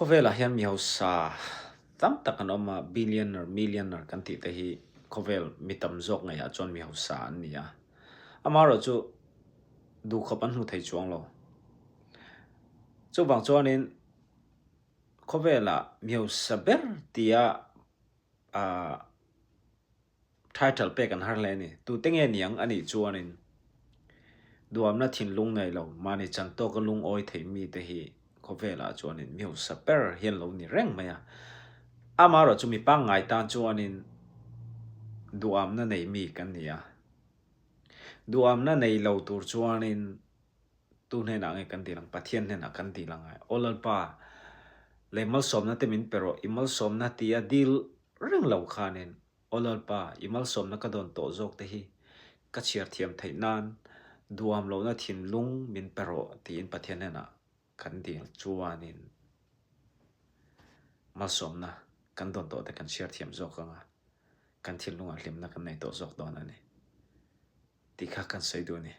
Khawvelah hian mi hausa tam tak an awm a, billionaire, millionaire kan tih te hi khawvel mi tam zawk ngaihah chuan mi hausa an ni a. Amaherawhchu duhkhawp an hmu thei chuang lo. Chuvang chuanin khawvelah mi hausa ber tia ah Title pek an har hle a ni. Tute nge niang a nih chuanin duamna thinlung nei lo, mahni chan tawka lungawi thei mite hi khawvelah chuanin mi hausa ber hian lo ni reng mai a. Amaherawh chu mi pangngai tan chuanin duamna nei mi kan ni a. Duamna nei lo tur chuanin tu hnenah nge kan dil ang? Pathian hnenah kan dil ang ai. Aw Lalpa, lei malsawmna te min pe rawh, i malsawmna tia dil reng lo khanin Aw Lalpa, i malsawmna ka dawn tawh zawk te hi ka chhiar thiam theih nan duam lohna thinlung min pe rawh tiin Pathian hnenah kan dil chuanin malsawmna kan dawn tawh te kan chhiar thiam zawk ang a, kan thinlungah hlimna kan nei tawh zawk dawn a ni tih kha kan sawi duh a ni.